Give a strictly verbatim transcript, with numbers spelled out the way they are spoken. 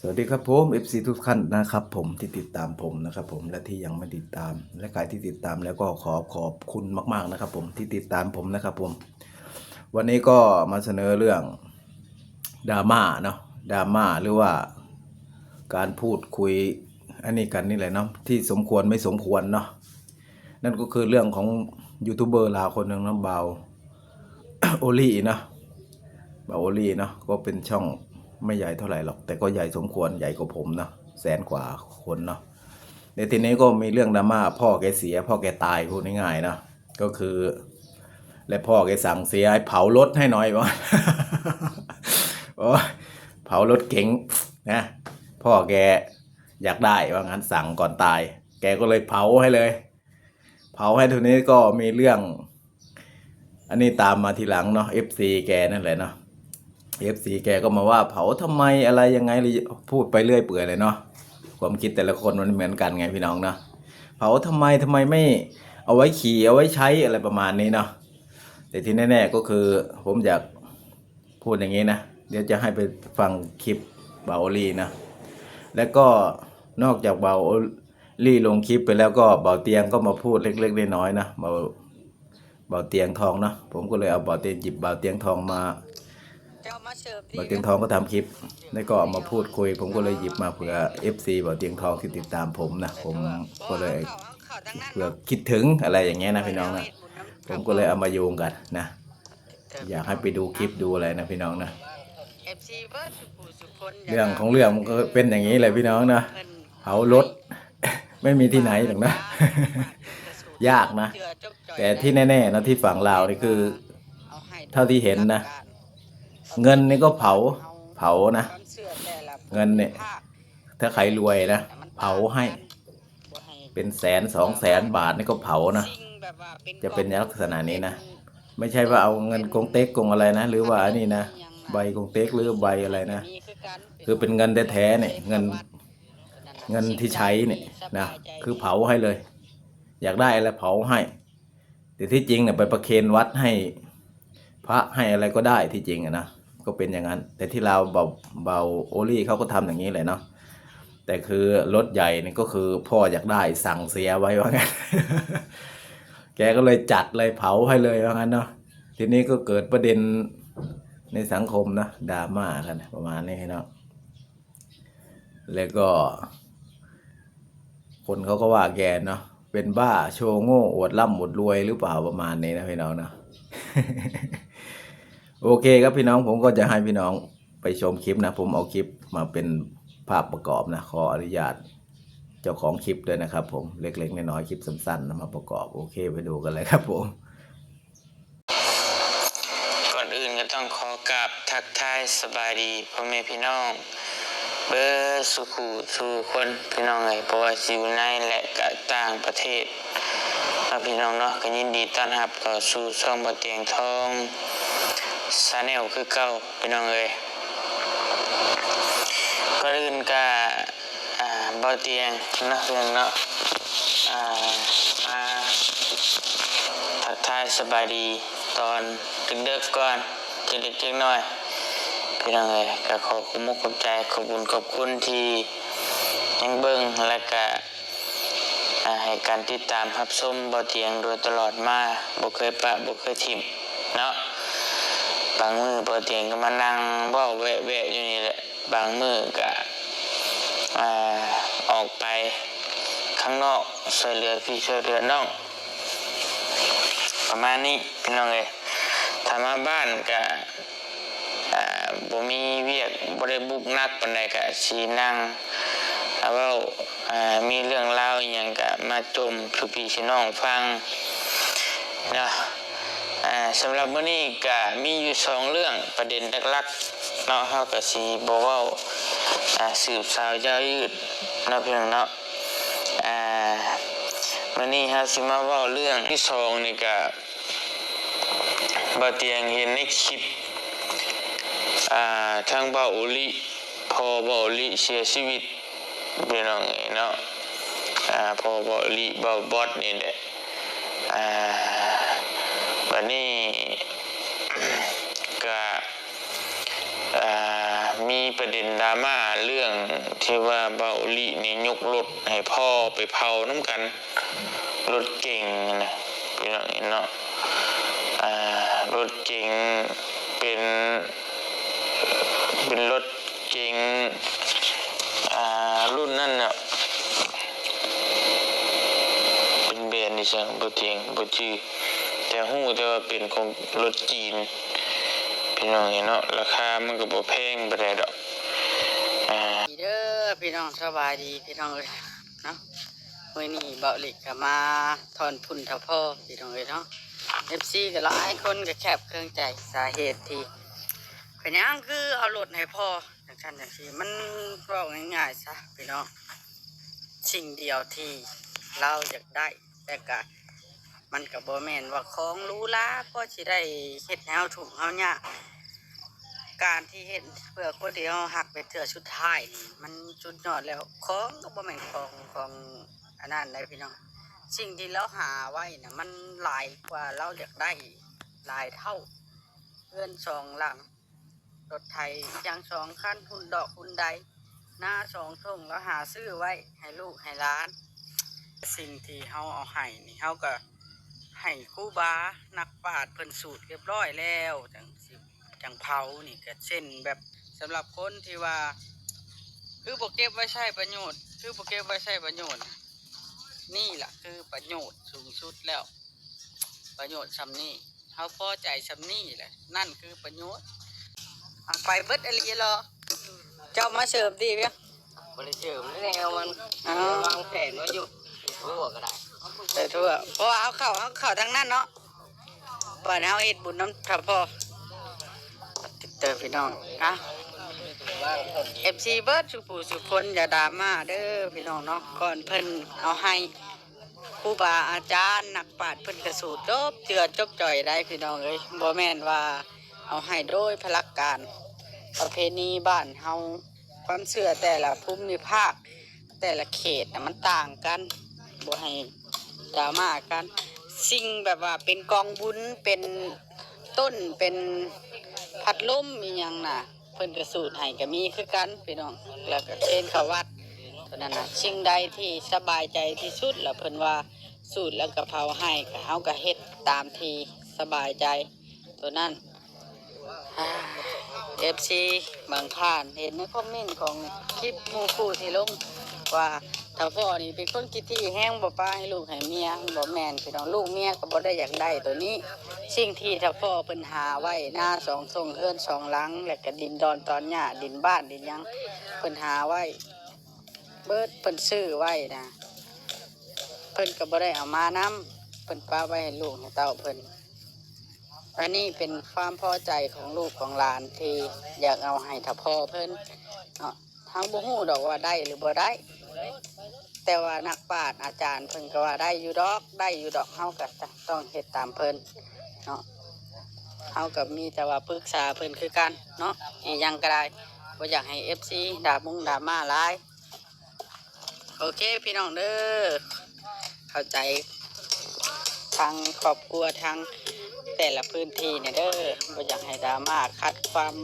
สวัสดีครับผม เอฟซี ทุกท่านนะครับผมที่ติดตามผมนะครับผม และที่ยังไม่ติดตาม และใครที่ติดตามแล้วก็ขอขอบคุณมากๆนะครับผมที่ติดตามผมนะครับผม วันนี้ก็มาเสนอเรื่องดราม่าเนาะ ดราม่าหรือว่าการพูดคุยอันนี้กันนี่แหละเนาะ ที่สมควรไม่สมควรเนาะ นั่นก็คือเรื่องของยูทูบเบอร์ลาวคนหนึ่งเนาะ บ่าว โอลี่เนาะ บ่าวโอลี่เนาะ ก็เป็นช่องไม่ใหญ่เท่าไหร่หรอก แต่ก็ใหญ่สมควร ใหญ่กว่าผมเนาะ แสนกว่าคนเนาะ ในทีนี้ก็มีเรื่องดราม่า พ่อแกเสีย พ่อแกตาย พูดง่ายๆเนาะ ก็คือ และพ่อแกสั่งเสียให้เผารถให้หน่อยว่า โอ้ย เผารถเก๋งนะ พ่อแกอยากได้ว่างั้น สั่งก่อนตาย แกก็เลยเผาให้เลย เผาให้ ทีนี้ก็มีเรื่อง อันนี้ตามมาทีหลังเนาะ เอฟซี แกนั่นแหละเนาะ เอฟซี แกก็มาว่าเผาทำไมอะไรยังไง พูดไปเรื่อยเปื่อยเลยเนาะ ความคิดแต่ละคนมันไม่เหมือนกันไงพี่น้องเนาะ เผาทำไม ทำไมไม่เอาไว้ขี่เอาไว้ใช้อะไรประมาณนี้เนาะ แต่ที่แน่ๆก็คือผมอยากพูดอย่างนี้นะ เดี๋ยวจะให้ไปฟังคลิปบ่าวโอลี่นะ แล้วก็นอกจากบ่าวโอลี่ลงคลิปไปแล้วก็บ่าวเตียงก็มาพูดเล็กๆน้อยๆนะ บ่าว บ่าวเตียงทองเนาะ ผมก็เลยเอาบ่าวเตียง หยิบบ่าวเตียงทองมา เจ้ามาเสิร์ฟดี บ่าวเตียงทองก็ทำคลิป แล้วก็เอามาพูดคุย ผมก็เลยหยิบมาเผื่อ เอฟซี บ่าวเตียงทองที่ติดตามผมนะ ผมก็เลย เผื่อคิดถึงอะไรอย่างเงี้ยนะพี่น้องนะ ผมก็เลยเอามาโยงกันนะ อยากให้ไปดูคลิปดูอะไรนะพี่น้องนะ เรื่องของเรื่องมันก็เป็นอย่างนี้แหละพี่น้องนะ เผารถ ไม่มีที่ไหนหรอกนะ ยากนะ แต่ที่แน่ๆนะ ที่ฝั่งลาวนี่คือ เท่าที่เห็นนะ เงินนี่ก็เผา เผานะ เงินเนี่ย ถ้าใครรวยนะ เผาให้ เป็นแสนสองแสนบาทนี่ก็เผานะ จะเป็นลักษณะนี้นะ ไม่ใช่ว่าเอาเงินกงเต็กกงอะไรนะ หรือว่าอันนี้นะ ใบกงเต็กหรือใบอะไรนะ คือเป็นเงินแท้ๆเนี่ย เงิน เงินที่ใช้เนี่ยนะ คือเผาให้เลย อยากได้อะไรเผาให้ แต่ที่จริงเนี่ยไปประเคนวัดให้พระให้อะไรก็ได้ที่จริงอะนะ ก็เป็นอย่างนั้น แต่ที่ลาวบ่าว บ่าวโอลี่เขาก็ทำอย่างนี้แหละเนาะ แต่คือรถใหญ่นี่ก็คือพ่ออยากได้สั่งเสียไว้ว่างั้น แกก็เลยจัดเลยเผาให้เลยว่างั้นเนาะ ทีนี้ก็เกิดประเด็นในสังคมนะ ดราม่ากันประมาณนี้เนาะ แล้วก็ คนเขาก็ว่าแกเนาะ เป็นบ้าโชว์โง่อวดร่ำอวดรวยหรือเปล่าประมาณนี้นะพี่น้องเนาะ โอเคครับพี่น้อง ผมก็จะให้พี่น้องไปชมคลิปนะ ผมเอาคลิปมาเป็นภาพประกอบนะ ขออนุญาตเจ้าของคลิปด้วยนะครับผม เล็กๆน้อยๆคลิปสั้นๆนะมาประกอบ โอเค ไปดูกันเลยครับผม ก่อนอื่นก็ต้องขอกราบทักทายสบายดีพ่อแม่พี่น้องเบิดสู่คู่สู่คนพี่น้องเอ้ย เพราะว่าสิอยู่ในและก็ต่างประเทศเนาะพี่น้องเนาะ ก็ยินดีต้อนรับเข้าสู่ช่องบ่าวเตียงทอง Channel คือเก่าพี่น้องเอ้ย ก่อนอื่นก็ อ่า บ่าวเตียงเนาะพี่น้องเนาะ อ่า มาทักทายสบายดีตอนดึกๆก่อน จักเล็กจักน้อย พี่น้องเอ้ย ก็ขอขอบมกขอบใจ ขอบบุญขอบคุณที่ยังเบิ่ง และก็ อ่า ให้การติดตามรับชมบ่าวเตียงโดยตลอดมา บ่เคยปะ บ่เคยถิ่มเนาะ บางมื้อบ่าวเตียงก็มานั่งเว้าแวะๆอยู่นี่แหละ บางมื้อก็ อ่า ออกไปข้างนอก ช่วยเหลือพี่ช่วยเหลือน้อง ประมาณนี้พี่น้องเอ้ย ถ้ามาบ้านก็ อ่า บ่มีเวียก บ่ได้บุกหนักปานใดก็สินั่ง แล้วเว้า อ่า มีเรื่องราวอิหยังก็มาจ่มสู่พี่สู่น้องฟังเนาะ อ่า สำหรับมื้อนี้ก็มีอยู่สองเรื่อง ประเด็นหลักๆเนาะ เฮาก็สิบ่เว้า อ่า สืบสาวยาวยืดเนาะพี่น้องเนาะ อ่า มื้อนี้เฮาสิมาเว้าเรื่องที่สองนี่ก็ บ่าวเตียงเห็นในคลิป อ่า ทางบ่าวโอลิ พ่อบ่าวโอลิเสียชีวิต พี่น้องเอ้ยเนาะ อ่า พ่อบ่าวโอลิ บ่าวบอสนี่แหละ อ่า บัดนี้ ก็ อ่า มีประเด็นดราม่าเรื่องที่ว่าเบาหลีนี่ยกรถให้พ่อไปเผานำกัน รถเก๋งนะ พี่น้องเห็นเนาะ อ่า รถเก๋งเป็น เป็นรถเก๋ง อ่า รุ่นนั่นน่ะ เป็นแบรนด์อีสังบ่เจ๋งบ่จื่อ แต่ฮู้แต่ว่าเป็นของรถจีน พี่น้องเห็นเนาะ ราคามันก็บ่แพงปานใดดอก อ่า ดีเด้อพี่น้อง สบายดีพี่น้องเอ้ยเนาะ มื้อนี้เบาหลีก็มาถอนพุ่นทะพอพี่น้องเอ้ยเนาะ เอฟซี ก็หลายคนก็แคบเครื่องใจสาเหตุที่เป็นหยังคือเอารถให้พ่อจังซั่นจังซี่ มันเว้าง่ายๆซะพี่น้อง สิ่งเดียวที่เราอยากได้ แต่ก็มันก็บ่แม่นว่าของหรูหราพอสิได้เฮ็ดให้เฮาทุกข์เฮายาก การที่เฮ็ดเพื่อคนที่เฮาฮักเป็นเทื่อสุดท้ายนี่ มันสุดยอดแล้ว ของก็บ่แม่นของ ของอันนั้นได้พี่น้อง สิ่งที่เราหาไว้น่ะ มันหลายกว่าเราอยากได้หลายเท่า เรือนสองหลัง รถไถอีหยังสองคัน ฮุนดอกฮุนได นาสองท่ง แล้วหาซื้อไว้ให้ลูกให้หลาน สิ่งที่เฮาเอาให้นี่ เฮาก็ให้ครูบานักปราชญ์เพิ่นสูตรเรียบร้อยแล้ว จังสิ จังเผานี่ก็เช่นแบบ สำหรับคนที่ว่า คือบ่เก็บไว้ใช้ประโยชน์ คือบ่เก็บไว้ใช้ประโยชน์ นี่ล่ะคือประโยชน์สูงสุดแล้ว ประโยชน์ส่ำนี้ เฮาพอใจส่ำนี้แหละ นั่นคือประโยชน์ เอาไปเบิดอีหลีเหรอ เจ้ามาเสริมติเวียง บ่ได้เสริมแนวมัน อ๋อ วางแผนไว้อยู่ ทั่วก็ได้ แต่ทั่ว เพราะว่าเอาเข้า เอาเข้าทางนั้นเนาะ บ้านเฮาเฮ็ดบุญนำทะพอ ติดเตอร์พี่น้อง อ่ะ เอฟซี เบิดสุผู้สุคนอย่าดราม่าเด้อพี่น้องเนาะ ก่อนเพิ่นเอาให้ ครูบาอาจารย์นักปราชญ์เพิ่นก็สูตรจบเจือจบจ่อยได้พี่น้องเอ้ย บ่แม่นว่าเอาให้โดยพละการ ประเพณีบ้านเฮา ความเชื่อแต่ละภูมิภาค แต่ละเขตน่ะมันต่างกัน บ่ให้ดราม่ากัน สิ่งแบบว่าเป็นกองบุญ เป็นต้น เป็นพัดลมอีหยังน่ะ เพิ่นก็สูตรให้ก็มีคือกันพี่น้อง แล้วก็เชิญเข้าวัด เท่านั้นน่ะ สิ่งใดที่สบายใจที่สุด แล้วเพิ่นว่าสูตรแล้วก็เผาให้ ก็เฮาก็เฮ็ดตามที่สบายใจ ตัวนั้น เอฟซี บางท่านเห็นในคอมเมนต์ของคลิปหมู่คู่ที่ลง ว่าทะพอนี่เป็นคนขี้ถี่แฮง บ่ปาให้ลูกให้เมีย บ่แม่นพี่น้อง ลูกเมียก็บ่ได้อยากได้ตัวนี้ สิ่งที่ทะพอเพิ่นหาไว้ นาสองท่ง เฮือนสองหลัง และก็ดินดอนตอนหญ้า ดินบ้านดินหยัง เพิ่นหาไว้ เบิด เพิ่นซื้อไว้นะ เพิ่นก็บ่ได้เอามานำ เพิ่นปะไว้ให้ลูกให้เต้าเพิ่น อันนี้เป็นความพอใจของลูกของหลานที่อยากเอาให้ทะพอเพิ่นเนาะ เฮาบ่ฮู้ดอกว่าได้หรือบ่ได้ แต่ว่านักปราชญ์อาจารย์เพิ่นก็ว่าได้อยู่ดอก ได้อยู่ดอก เฮาก็ต้องเฮ็ดตามเพิ่นเนาะ เฮาก็มีแต่ว่าปรึกษาเพิ่นคือกันเนาะ อีหยังก็ได้ บ่อยากให้เอฟซี ด่ามุงดราม่าหลาย โอเคพี่น้องเด้อ เข้าใจทางครอบครัวทางแต่ละพื้นที่เนี่ยเด้อ บ่อยากให้ดราม่า ขัดความ